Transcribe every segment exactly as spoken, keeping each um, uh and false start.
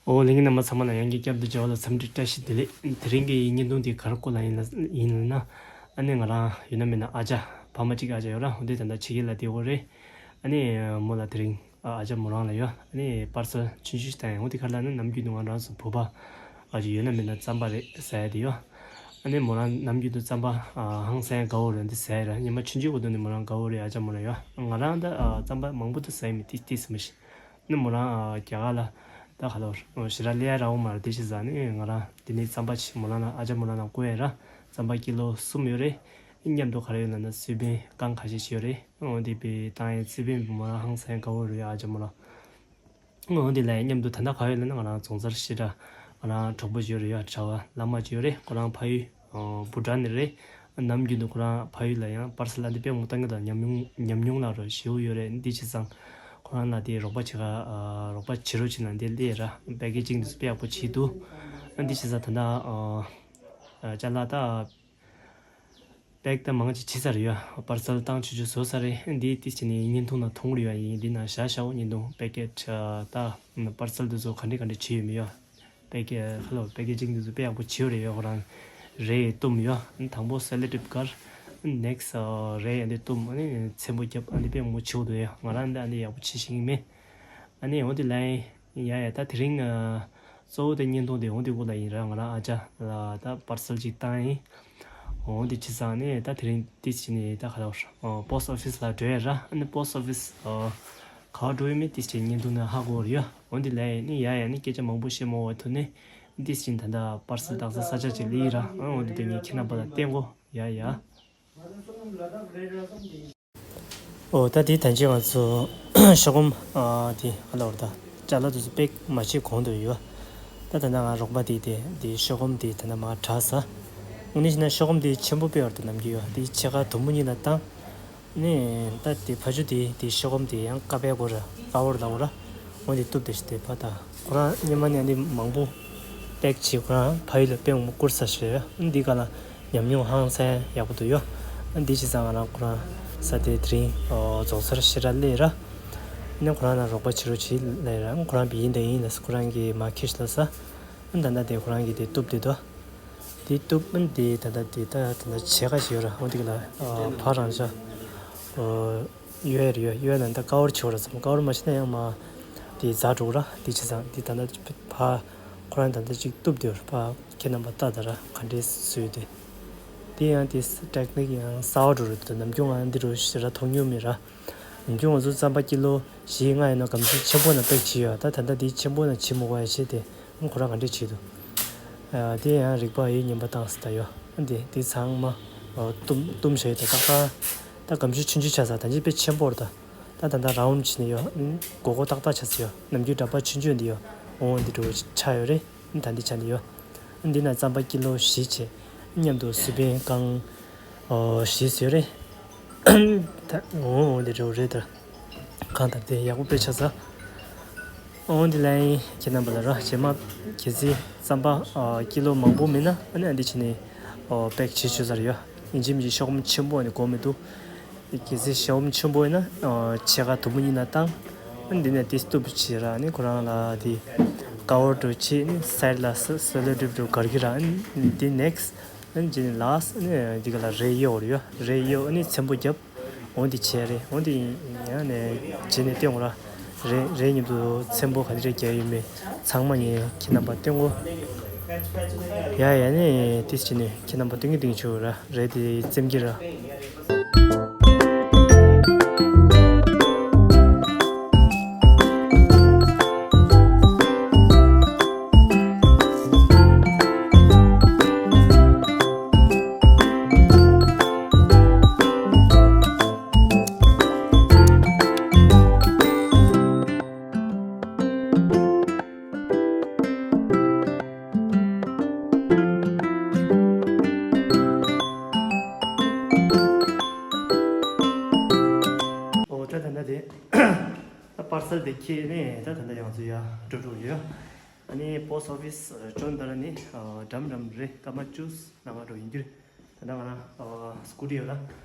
ཨོ་ལྷན་རྒྱས་རྣམ་པ་ཚང་མ་ལ་ཡང་བསྐྱར་བསྐྱར་དུ་མཇལ་བ་ལ་འཚམས་འདྲི་བཀྲ་ཤིས་བདེ་ལེགས། དེ་རིང་གི་བརྙན་ཐུང་འདི་ག་རེ་སྐོར་ལ་ཡིན་ལ་ཡིན་ལ་ན། ཨ་ནི་ང་རང་ཡོད་ན་མེད་ན་ཨ་ཅག་ཕ་མ་གཅིག་ཨ་ཅག་ཡོད་ར། འོ་འདི་ད་ལྟ་ཕྱི་རྒྱལ་ལ་བསྡད་ཡོད་རེད། ཨ་ནི་མོ་ལ་དེ་རིང་ཨ་ཅག་མོ་རང་ལ་ཡོད། ཨ་ནི་པར་སལ་ཆུང་ཆུང་ཞིག་བཏང་ཡོད། འོ་འདི་ག་རེ་ལབ་ན་ནམ་རྒྱུན་དུ་ང་རང་ཚོ་བོད་པ་ཨ་ཅག་ཡོད་ན་མེད་ན་རྩམ་པ་རེད་ཟ་ཡ་དེ་ཡོད། ཨ་ནི་མོ་རང་ནམ་རྒྱུན་དུ་རྩམ་པ་ཨ་ཧང་སང་དགའ་བོ་རེད། འདི་ཟ་ཡ་ར་ཉི་མ་ཆུང་ཆུང་གི་དུས་ནས་མོ་རང་དགའ་བོ་རེད། ཨ་ཅག་མོ་རང་ཡོད། ང་རང་ད་ཨ་རྩམ་པ་མང་པོ་དུ་ཟ་ཡ་མེད། ཏིས་ཏིས་མི་ཤེས། ནི་མོ་རང་ཨ་རྒྱ་གར་ལ་ད་ག་ལོར་ཞེ་དྲག་སླེབས་ཡ་རག་གི་མ་རེད། དེ་བྱས་ཙང་ནི་ང་རང་དེ་ནས་རྩམ་པ་ཅིག་མོ་རང་ལ་ཨ་ཅག་མོ་རང་ལ་བསྐུར་ཡ་ར། རྩམ་པ་ཀི་ལོ་གསུམ་ཡོད་རེད། མཉམ་དུ་ག་རེ་ཡོད་ལབ་ན་སུའུ་བེན་རྐང་ཁ་ཤས་ཅིག་ཡོད་རེད། འོ་དེ་བས་བཏང་ཡ་སུའུ་བེན་བུ་མོ་རང་ཧང་སང་དགའ་བོ་རེད། ཨ་ཅག་མོ་རང་འོ་དེ་ལ་མཉམ་དུ་ད་ལྟ་ག་ཡོད་ལབ་ན་ང་རང་རྫོང་སར་ཞེ་དྲག་ང་རང་གྲོགས་པོ་ཅིག་ཡོད་རེད་ཡ། གྲྭ་པ་བླ་མ་ཅིག་ཡོད་རེད། ཁོ་རང་ཕ་ཡུལ་ཨོ་བྷུ་ཊཱན་ནས་རེད། ནམ་རྒྱུན་དུ་ཁོ་རང་ཕ་ཡུལ་ལ་ཡང་པར་སལ་ཨ་འདི་དཔེ་མང་པོ་བཏང་གི་འདུག་ཉམས་མྱོང་ཉམས་མྱོང་ལ་རོ་ཞེ་པོ་ཡོད་རེད། འདི་བྱས་ཙང་ཁོ་རང་ལ་དེ་རོགས་པ་བྱེད་ག་ཨ་རོགས་པ་བྱེད་རོགས་བྱེད་ལ་འདི་སླེབས་ར། པེ་ཀེ་ཇིང་འདི་ཚོ་དཔེ་ཡག་པོ་བྱས་འདུག་ཨ་འདི་བྱས་ཙང་ད་ལྟ་ཨ་ཅ་ལག་ད་པེག་ད་མང་ཆེ་བྱས་ཚར་ཡོད། པར་སལ་བཏང་ཆུ་ཆུ་བཟོ་ཚར་རེད། འདི་ཏིས་བྱས་ནས་བརྙན་ཐུང་ནང་མཐོང་གི་ཡོད། ཡིན་འདི་ན་བཞག་བཞག་འོ་བརྙན་ཐུང་པེ་ཀེ་ཇི་ད་པར་སལ་འདི་ཚོ་ག་འདྲ་ག་འདྲ་བྱས་ཡོད་མེད་ཡོད། པེ་ཀེ་ཁ་ལོ་པེ་ཀེ་ཇིང་འདི་ཚོ་དཔེ་ཡག་པོ་བྱས་ཡོད་རེད་ཡོད། ཁོ་རང་རས་བཏུམ་ཡོད། དང་པོ་སེ་ལོ་ཊེབ་བཀར། ནེག་སི་རས་ཨ་འདི་བཏུམ། ཨ་ནི་ཚེམ་པོ་རྒྱབ། ཨ་འདི་དཔེ་མང་པོ་བྱས་འདུག་ཡ། ང་རང་འདི་ཨ་འདི་ཡག་པོ་བྱས་ཤེས་ཀྱི་མེད། ཨ་ནི་འོ་དེ་ལ་ཡ་ཡ་ད་དེ་རིང་གཙོ་བོ་དེ་བརྙན་ཐུང་དེ་འོ་དེ་སྐོར་ལ་ཡིན་ར། ང་རང་ཨ་ཅག་ལ་ད་པར་སལ་ཅིག་བཏང་ཡིན། འོ་དེ་བྱས་ཙང་ནི་ད་དེ་རིང་ཏིས་བྱས་ནས་ད་ག་ལ་པོ་སི་ཊི་ཨོ་ཕི་སི་ལ་འགྲོ་ཡ་ར། ཨ་ནི་པོ་སི་ཊི་ཨོ་ཕི་སི་ག་པར་འགྲོ་ཡོད་མེད་ཏིས་བྱས་བརྙན་ཐུང་ནང་ཧ་གོ་བ་རེད་ཡ། འོ་དེ་ལ་ཡ་ནི་ཡ་ཡ་ནི་སྐད་ཆ་མང་པོ་བཤད་མ་འོས་ཐུག་ནས་ཏིས་བྱས་ད་ད་པར་སལ་བཏང་ས་ས་ཆ་ཅིག་སླེབས་ཡིན་ར། ཨ་འོ་དེ་དེ་ངས་ཁྱེད་རྣམ་པ་ལ་བསྟན་གོ་ཡ་ཡ། ཨོ་ད་དེ་ད་ཅི་ང་ཚོ་ཤོག་སྒམ་ཨ་དེ་ཧ་ལ་བར་ད་ཅ་ལག་དེ་ཚོ་པེག་མ་བྱེད་གོང་དུ་ཡོད། ད་ད་ན་ང་རོགས་པ་དེ་དེ་དེ་ཤོག་སྒམ་དེ་ད་ན་མ་དྲག་ས། དངོས་གནས་བྱས་ན་ཤོག་སྒམ་དེ་ཆེན་པོ་དཔེ་བར་དུ་ནམ་རྒྱུན་ཡོད། དེ་ཕྱེད་ཀ་དུམ་བུ་གཉིས་ལ་བཏང་། ནས་ད་དེ་ཕ་ཆུ་དེ་དེ་ཤོག་སྒམ་དེ་ཡང་ཀ་པའི་སྐོར་ཀ་བོར་ལ་བོར་འོ་དེ་གཏུབ་དེ་ཞིག་དེ་ཕ་ད་ཁོ་རང་སྙེ་མ་ནས་འདི་མང་པོ་པེག་བྱེད་ཁོ་རང་ཕ་ཡུལ་ལ་དཔེ་མང་པོ་བསྐུར་ས་ཞིག་རེད། འདི་ག་ལ་ཉམས་མྱོང་ཧང་སང་ཡག་པོ་འདུག་ཡོད། འདི་བྱས་ཙང་ང་རང་ཁོ་རང་ས་དེ་དེ་རིང་རྫོང་སར་ཞེ་དྲག་སླེབས་ར། ནས་ཁོ་རང་ལ་རོགས་པ་བྱེད་རོགས་བྱེད་ལབ་ར། ཁོ་རང་བི་ཡིན་དང་ཡིན་ལ་ཁོ་རང་གིས་མ་ཁེ་ཤི་ལ་ས། ད་ལྟ་དེ་ཁོ་རང་གིས་དེ་གཏུབ་དེ་དོ། དེ་གཏུབ་ཨ་ནི་དེ་ད་ལྟ་དེ་ད་ད་ལྟ་ཕྱེད་ཀ་ཞིག་ཡོད་ར། འོ་དེ་ག་ལ་ཕ་རང་ཤ་ཡོད་རེད་ཡོད་ཡོད་ན་ད་ཀ་བོར་བྱེད་ར་ཙམ་ཀ་བོར་མ་བྱེད་ན་ཡང་མ་དེ་ཛ་འགྲོ་ར། དེ་བྱས་ཙང་དེ་ད་ལྟ་ཕ་ཁོ་རང་ད་ལྟ་ཅིག་གཏུབ་དེ་ཡོད་ར། ཕ་ཁྱེད་རྣམ་པ་ལྟ་ད་ར་ག་འདྲས་བཟོས་དེ། དེ་ཡང་དེ་ཊེག་ནིག་ཡང་གསར་པ་འགྲོ་རེད། ད་ནམ་རྒྱུན་ང་འདི་རུ་ཞེ་དྲག་མཐོང་མྱོང་མེད་ར། ནམ་རྒྱུན་ང་ཚོ་རྩམ་པ་ཀི་ལོ་བཞི་ལྔ་ཡིན་ན་སྒམ་ཆུང་ཆེན་པོ་ནང་པེག་བྱས་ཡོད། ད་ད་ལྟ་འདི་ཆེན་པོ་ནང་བྱེད་མི་དགོས་ཡ་བྱས་ཏེ། ཁོ་རང་ག་འདྲས་བྱེད་འདུག་ཨ་དེ་ཡང་རིག་པ་ཡེ་ཉན་པ་བཏང་སྲིད་ད་ཡོད། ཨ་འདི་འདི་ཚང་མ་ཨོ་གཏུམ་གཏུམ་བྱས་ཡོད། ད་ཏག་ཏག་ད་སྒམ་ཆུང་ཆུང་ཆུང་ཆགས་ས་ད་འདི་དཔེ་ཆེན་པོ་རེད་ད། ད་ད་ད་རའུན་ཌི་བྱས་ནས་ཡོད། ཨ་སྒོར་སྒོར་ཏག་ཏག་ཆགས་སྲིད་ཡོད། ནམ་རྒྱུན་འདྲ་པར་ཆུང་ཆུང་འདི་ཡོད། འོ་འདི་འདྲ་བོ་ཆགས་ཡོད་རེད། ཨ་ད་འདི་ཆགས་འདི་ཡོད། ཨ་འདི་ན་རྩམ་པ་ཀི་ལོ་བཞི་བྱས། མཉམ་དུ་སུའུ་བེན་རྐང་ཨོ་བཞི་ཟེར་རེད། ད་འོ་འོ་འདི་འདྲ་བོ་རེད་ད། གང་ལྟར་དེ་ཡག་པོ་དཔེ་ཆགས་ས། འོ་འདི་ལ་ཡིན་ཁྱེད་རྣམ་པ་ལ་ར་རྗེས་མ་གལ་སྲིད་རྩམ་པ་ཨ་ཀི་ལོ་མང་པོ་མིན་ན་ཨ་ནི་ཨ་འདི་བྱས་ནས་ཨོ་པེག་བྱེད་ཆོག་ས་རེད་ཡ། ཡིན་གཅིག་མིན་གཅིག་ཤོག་སྒམ་ཆེན་པོ་ཨ་ནི་དགོས་མི་འདུག་གལ་སྲིད་ཤོག་སྒམ་ཆེན་པོ་ཡིན་ན་ཨ་ཕྱེད་ཀ་དུམ་བུ་གཉིས་ན་བཏང་། ཨ་ནི་འདི་ནས་དེ་གཏུབ་བྱས་ར་ཨ་ནི་ཁོ་རང་ལ་དེ་ཀ་བོར་འགྲོ་བྱས་ཨ་ནི་སའིཌ་ལ་སེ་སེ་ལོ་ཊེབ་འགྲོ་གར་གི་ར། ཨ་ནི་འདི་ནེག་སི་ཨ་ནི་བྱས་ནས་ལ་སི་ཨ་ནི་འདི་ག་ལ་རས་གཡོག་རེད་ཡ། རས་གཡོག་ཨ་ནི་ཚེམ་པོ་རྒྱབ། འོ་འདི་བྱས་རེད། འོ་འདི་ཡང་ནས་བྱས་ནས་བསྟན་འོ་ར། རས་རས་མཉམ་དུ་ཚེམ་པོ་ག་འདྲས་རྒྱག་ཡོད་མེད་ཚང་མ་ངས་ཁྱེད་རྣམ་པ་བསྟན་གོ་ཡ། ཡ་ནས་ཏིས་བྱས་ནས་ཁྱེད་རྣམ་པ་སྟོན་གི་སྟོན་གི་བྱོས་ར། རས་དེ་ཚེམ་གི་ར། ཨོ་ད་ད་ལྟ་དེ་ད་པར་སལ་དེ་ཁྱེར་ནས་ད་ད་ལྟ་ཡང་ཚུར་ཡར་འགྲོ་འགྲོ་ཡོད། ཨ་ནི་པོ་སི་ཊི་ཨོ་ཕི་སི་ཅོན་ད་ར་ནི་འགྲམ་འགྲམ་རེད། སྐར་མ་བཅུ་ནང་ང་འགྲོ་ཡིན་གྱི་རེད། ད་ལྟ་ང་རང་སྐུ་ཊི་ཡོད་ལ་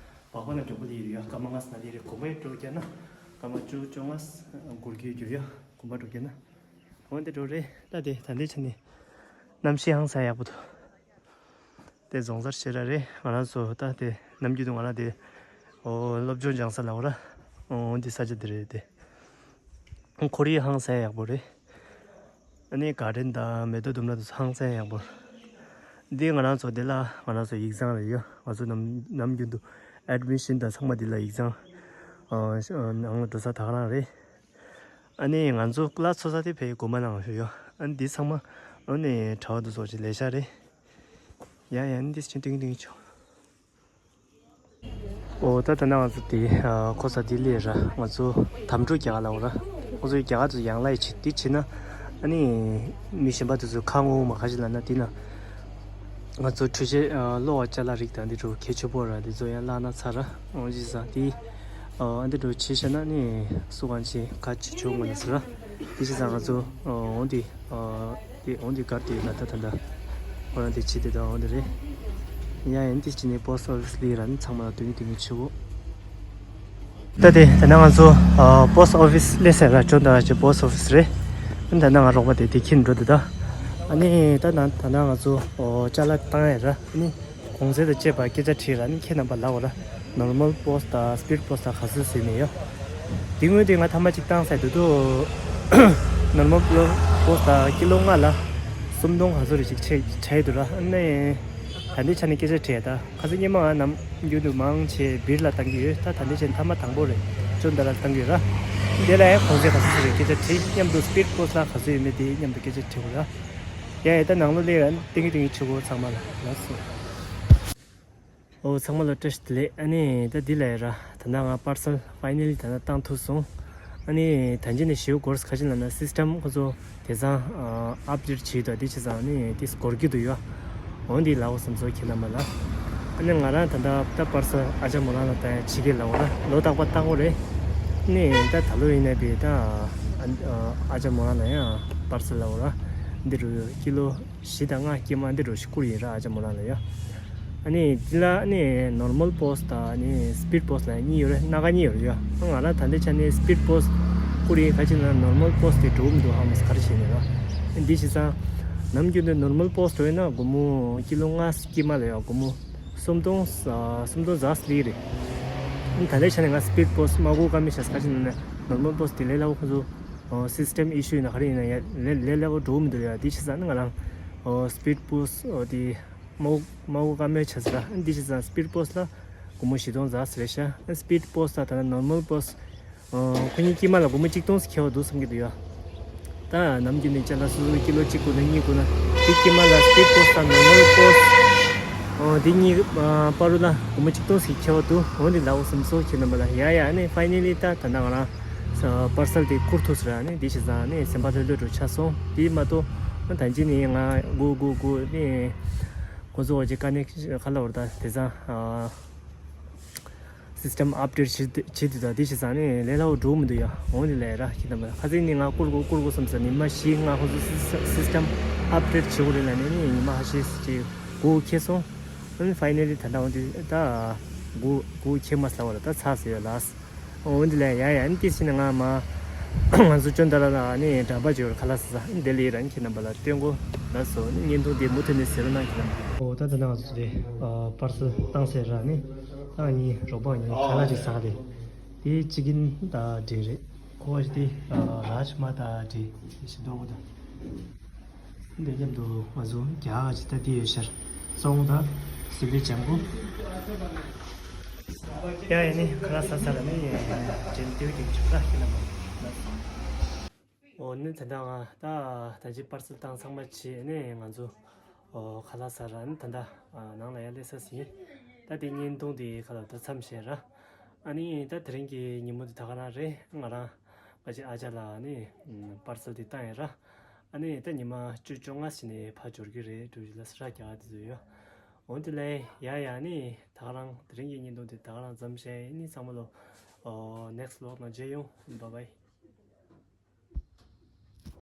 བག་པ་ན་མགྱོགས་པོ་ལི་ཡོད་ཡ། སྐར་མ་ལྔ་ཙམ་ན་ལི་རེད། དགོང་པའི་འགྲོ་རྒྱ་ན་སྐར་མ་བཅུ་བཅོ་ལྔ་འགོར་གྱི་ཡོད་རྒྱུ་ཡ། དགོང་པ་འགྲོ་རྒྱ་ན། འོ་འདི་འགྲོ་རེད། ད་དེ་ད་ལྟའི་ཆ་ནས་གནམ་གཤིས་ཧང་སང་ཡག་པོ་འདུག་དེ་རྫོང་སར་ཞེ་དྲག་རེད། ང་རང་ཚོ་ད་དེ་ནམ་རྒྱུན་དུ་ང་རང་དེ་ཨོ་སློབ་སྦྱོང་སྦྱང་ས་ལ་འོ་ར། འོ་འདི་ས་ཆ་འདི་རེད་དེ། ཁོར་ཡུག་ཧང་སང་ཡག་པོ་རེད། ཨ་ནི་གར་ཌེན་དང་མེ་ཏོག་ལྡུམ་ར་དེ་ཚོ་ཧང་སང་ཡག་པོ། འདི་ང་རང་ཚོ་འདི་ལ་ང་རང་ཚོ་ཡིག་ཚང་རེད་ཡ། ང་ཚོ་ནམ་ནམ་རྒྱུན་དུ་ཨེཌ་མི་ཤན་དང་ཚང་མ་འདི་ལ་ཡིག་ཚང་ཨ་ནང་ལ་འགྲོ་ས་ད་ག་རང་རེད། ཨ་ནི་ང་ཚོ་ཀི་ལཱ་སི་ཚོགས་ས་དེ་ཕའི་དགོན་པ་ནང་ལ་ཡོད་ཡ། ཨ་ནི་འདི་ཚང་མ་ཨ་ནི་གྲྭ་བ་དེ་ཚོ་ཅིག་ལས་ཤག་རེད། ཡ་ཡ། ཨ་ནི་འདི་ཅིག་ཏིང་ཏིང་ཆོ། ཨོ་ད་ད་ནང་ང་ཚོ་དེ་ཨ་ཁོ་ས་དེ་ལས་ར་ང་ཚོ་དམ་ཕྲུག་རྒྱ་གར་ལ་འོ་ར། ཁོ་ཚོའི་རྒྱ་གར་དུ་ཡང་ལ་ཡི་བྱེད་དེ་བྱེད་ན་ཨ་ནི་མི་གཞན་པ་དེ་ཚོ་ཁ་ངོ་མ་ཁ་ཞིག་ལ་ན་དེ་ན་ང་ཚོ་འཕྲུལ་ཆས་ཨ་གློག་ཅ་ལག་རིགས་དང་དེ་ཚོ་གལ་ཆེ་པོ་ར་དེ་ཚོ་ཡང་བརླག་ན་ཚར་ར། ཨོ་ཅི་ས་དེ་ཨ་འདི་འགྲོ་བྱེད་ཤ་ན་ནི་སུ་གང་ཆེ་ཁ་ཆེ་ཆོ་ངོ་ན་ཚར་ར། དེ་བྱས་ཙང་ང་ཚོ་འོང་དེ་དེ་འོང་དེ་གར་དེ་ལ་ད་ད་ད་ཁོ་རང་དེ་ཕྱི་དེ་ད་འོང་དེ་རེད། ཡ་ཡན་དེ་ཕྱི་ནས་པོ་སི་ཊི་ཨོ་ཕི་སི་ལི་ར་ནི་ཚང་མ་ལ་དོན་དོན་གྱི་ཆུ་བོ། ད་དེ་ད་ནང་ང་ཚོ་པོ་སི་ཊི་ཨོ་ཕི་སི་སླེབས་ཟེར་ར། ཅོ་ད་ར་ཅེ་པོ་སི་ཊི་ཨོ་ཕི་སི་རེད། ད་ནང་ང་རོགས་པ་དེ་དེ་ཁྱིམ་འགྲོ་དེ་ད། ཨ་ནི་ད་ནང་ད་ནང་ང་ཚོ་ཅ་ལག་བཏང་ཡ་ར་ནི། གོང་ཚད་དང་བཅས་པ་སྐད་ཆ་དྲིས་ར་ནི་ཁྱེད་རྣམ་པ་ལབ་འོ་ར། ནོར་མལ་པོ་སི་ཊི་དང་སི་པིཌ་པོ་སི་ཊི་དང་ག་ཚོད་ཟེར་ནས་ཡོད། དེ་སྔོན་དེ་ང་ཐ་མ་གཅིག་བཏང་ས་འདུག་དུ། ནོར་མལ་པོ་སི་ཊི་དང་ཀི་ལོ་ལྔ་ལ་སུམ་སྟོང་ག་ཚོད་རེ་ཞིག་ཆེ་ཆེ་འདུག་ར། ཨ་ནི་ད་ལྟའི་ཆ་ནས་སྐད་ཆ་དྲིས་ད་ཁ་སང་སྔོན་མ་ང་ནམ་རྒྱུན་དུ་མང་ཆེ་སྦིར་ལ་བཏང་གི་ཡོད། ད་ད་ལྟའི་ཆ་ནས་ཐ་མ་དང་པོ་རེད། ཅོ་ད་ར་བཏང་གི་ཡོད་ར། དེ་ལ་ཡང་གོང་ཚད་ག་ཚོད་རེ་སྐད་ཆ་དྲིས། མཉམ་དུ་སི་པིཌ་པོ་སི་ཊི་ལ་ག་ཚོད་ཡོད་མེད་དེ་མཉམ་དུ་སྐད་ཆ་དྲིས་འོ་ར། ཡ་ཡ། ད་ནང་ལོ་ལས་ར་ཏིང་གི་ཏིང་གི་ཆུ་བོ་ཚང་མ་ལ་ལགས་སོ། ཨོ་ཚང་མ་ལ་བཀྲ་ཤིས་བདེ་ལེགས། ཨ་ནི་ད་འདི་ལ་ཡ་ར་ད་ནང་ང་པར་སལ་ཕའི་ནལ་ལི་ད་ནང་བཏང་ཐུབ་སོང་། ཨ་ནི་ད་འཇི་ནས་ཞེའུ་གོར་སི་ཁ་ཆེན་ལ་ན་སིས་ཊམ་ཁོ་ཚོ་དེ་ཚང་ཨ་ཨབ་ཌེཊ་བྱེད་དུ་དེ་བྱས་ཙང་ནི་དེ་སྐོར་གྱི་འདུག་ཡ། འོ་འདི་ལ་འོ་བསམ་ཚོ་ཁྱེད་རྣམ་པ་ལ། ཨ་ནི་ང་རང་ད་ལྟ་ད་པར་སལ་ཨ་ཅག་མོ་རང་ལ་ད་ཡ་ཕྱི་རྒྱལ་ལ་འོ་ར་ལོ་རྟག་པ་བཏང་གོ་རེད། ནི་ད་ད་ལོ་ཡིན་ན་པའི་ད་ཨ་ཅག་མོ་རང་ལ་ཡང་པར་སལ་ལ་འོ་ར་འདི་རུ་ཀི་ལོ་བཞི་དང་ལྔ་སྐྱེས་མ་འདི་འགྲོ་ཞིག་བསྐུར་ཡིན་ར། ཨ་ཅག་མོ་རང་ལ་ཡ། ཨ་ནི་འདི་ལ་ཨ་ནི་ནོར་མལ་པོ་སི་ཊི་དང་ཨ་ནི་སི་པིཌ་པོ་སི་ཊི་ལ་གཉིས་ཡོད་རེད། སྣ་ཁ་གཉིས་ཡོད་རེད་ཡ། ང་རང་ད་ལྟའི་ཆ་ནས་སི་པིཌ་པོ་སི་ཊི་བསྐུར་ཡིན། ག་ཅི་ན་ནོར་མལ་པོ་སི་ཊི་དེ་འགྲོ་གི་མི་འདུག་ཧ་མ་སི་ག་རེ་བྱས་ནས་ར། འདི་བྱས་ཙང་ནམ་རྒྱུན་དུ་ནོར་མལ་པོ་སི་ཊི་འགྲོ་ཡིན་ན་སྒོར་མོ་ཀི་ལོ་ལྔ་སྐྱེས་མ་ལ་ཡ་སྒོར་མོ་སུམ་སྟོང་ས་སུམ་སྟོང་ཟ་སི་ལི་རེད། ཨ་ནི་ད་ལྟའི་ཆ་ནས་ང་སི་པིཌ་པོ་སི་ཊི་མ་བསྐུར་ཀ་མེད་ཤག་ག་ཅི་ན་ནོར་མལ་པོ་སི་ཊི་དེ་ལས་སླ་བོ་ཁོ་ཚོ། ཨོ་སིས་ཊམ་ཨི་ཤུ་ཡིན་ན་ག་རེ་ཡིན་ན་ཡ་ལས་ལས་སླ་བོ་འགྲོ་གི་མི་འདུག་ཡ། དེ་བྱས་ཙང་ནི་ང་རང་ཨོ་སི་པིཌ་པོ་སི་ཊི་ཨོ་དེ་མ་བསྐུར་མ་བསྐུར་ཀ་མེད་ཆགས་ཟེར་ར། དེ་བྱས་ཙང་སི་པིཌ་པོ་སི་ཊི་ལ་སྒོར་མོ་བཞི་སྟོང་ཟ་ཟེར་རེད་ཤག་སི་པིཌ་པོ་སི་ཊི་དང་ད་ནོར་མལ་པོ་སི་ཊི་ཨོ་ཁོ་གཉིས་དཀྱིལ་མ་ལ་སྒོར་མོ་གཅིག་སྟོང་ཟིག་ཁེལ་བ་འདུག་བསམ་གྱི་འདུག་ཡ། ད་ནམ་རྒྱུན་ནས་ཅ་ལག་སོ་སོ་ཀི་ལོ་གཅིག་དགོས་ན་གཉིས་དགོས་ན་དེ་དཀྱིལ་མ་ལ་སི་པིཌ་པོ་སི་ཊི་དང་ནོར་མལ་པོ་སི་ཊི་ཨོ་དེ་གཉིས་ཨ་བར་དུ་ལ་སྒོར་མོ་གཅིག་སྟོང་ཟིག་ཁེལ་བ་འདུག་འོ་འདི་ལ་འོ་བསམ་སོ་ཁྱེད་རྣམ་པ་ལ། ཡ་ཡ། ཨ་ནི་ཕའི་ནལ་ལི་ད་ད་ནང་ང་རང་ས་པར་སལ་དེ་བསྐུར་ཐུབ་ཟེར། ཨ་ནི་དེ་བྱས་ཙང་ཨ་ནི་སེམས་པ་ལྷོད་ལྷོད་འགྲོ་ཆགས་སོང་། དེ་མ་གཏོགས་ཨ་ད་གིན་ནི་ང་སྒུག་སྒུག་སྒུག་ནི་ཁོ་ཚོ་འོ་ཅིག་དཀའ་གནད་ཁ་ལ་བར་ད་དེ་ཙང་ཨ་སིས་ཊམ་ཨབ་ཌེཊ་བྱེད་བྱེད་དུས་ད་དེ་བྱས་ཙང་ཨ་ནི་ལས་སླ་བོ་འགྲོ་མི་འདུག་ཡ། འོ་འདི་ལས་ར་ཁྱེད་རྣམ་པ་ལ། ཁ་སང་ནི་ང་བསྐུར་དགོས་བསྐུར་དགོས་བསམ་ས་ཉི་མ་བཞི་ལྔ་ཁོ་ཚོ་སིས་སིས་ཊམ་ཨབ་ཌེཊ་བྱེད་དགོས་རེད་ལབ་ནས་ནི་ཉི་མ་ཁ་ཤས་ཅིག་སྒུག་ཁེལ་སོང་། ཨ་ནི་ཕའི་ནལ་ལི་ད་ལྟ་འོ་འདི་ད་སྒུག་སྒུག་ཁེལ་མ་སླ་བ་ལ་ད་ཚར་ཟེར་ཡོད་ལགས། འོ་འདི་ལས་ཡ་ཡ། ཨ་ནི་དེ་བྱས་ནས་ང་མ་ང་ཚོ་ཅོ་ད་ར་ལ་ནི་འགྲམ་པ་ཅིག་ཡོད་རེད། ཁ་ལག་ཟ་ས། ཨ་ནི་དེ་ལས་རང་ཁྱེད་རྣམ་པ་ལ་སྟོན་གོ་ལགས་སོ། ཨ་ནི་བརྙན་ཐུང་དེ་མུ་མཐུད་ནས་གཟིགས་རོགས་གནང་ཁྱེད་རྣམ་པ། འོ་ད་ད་ནང་ང་ཚོ་དེ་པར་སལ་བཏང་ཟེར་ར། ནི་ཨ་ནི་རོགས་པ་གཉིས་ཁ་ལག་ཅིག་ཟ་ག་དེ་དེ་ཅི་ཀིན་དང་འབྲེལ་རེད། ཁོ་བ་ཞིག་དེ་རཱཇ་མ་དང་འབྲེལ་དེ་ཞིག་འདུག་གོ་ད། འདི་མཉམ་དུ་ང་ཚོ་རྒྱ་གར་གྱི་ད་ལྟ་ཡོད་ཤར་བཙོང་དང་སི་ལི་ལྗང་གུ། ཡ་ཡ། ནི་ཁ་ལག་ཟ་ས་ལ་ནི་འགྲེམས་སྟོན་གྱི་ཆུ་ཁ་ཁྱེད་རྣམ་པ། འོ་ནི་ད་ལྟ་ང་ད་ད་ཅི་པར་སལ་བཏང་ཚང་མ་བྱས་ནས་ང་ཚོ་ཨོ་ཁ་ལག་ཟ་ར་ནི་ད་ལྟ་ནང་ལ་ཡར་སླེབས་ས་ཟིན། ད་དེ་བརྙན་ཐུང་དེ་ཁ་ལག་ད་མཚམས་བཞག་ར། ཨ་ནི་ད་དེ་རིང་གི་ཉིན་མོ་དེ་ད་ག་རང་རེད། ང་རང་ང་ཅི་ཨ་ཅག་ལ་ནི་པར་སལ་དེ་བཏང་ཡིན་ར། ཨ་ནི་ད་ཉི་མ་བཅུ་བཅོ་ལྔ་ཕྱིན་ནས་ཕར་འབྱོར་གྱི་རེད། འགྲུལ་བཞུད་ལ་སི་ར་རྒྱག་ག་དེ་ཚོ་ཡོད། འོན་ཏེ་ལས་ཡ་ཡ། ནི་ད་ག་རང་དེ་རིང་གི་བརྙན་ཐུང་དེ་ད་ག་རང་མཚམས་བཞག་ཡིན། ནི་ཚང་མ་ལོ་ཨོ་ནེགསི་ཝི་ལོག་ནང་མཇལ་ཡོང་། བཱའི་བཱའི།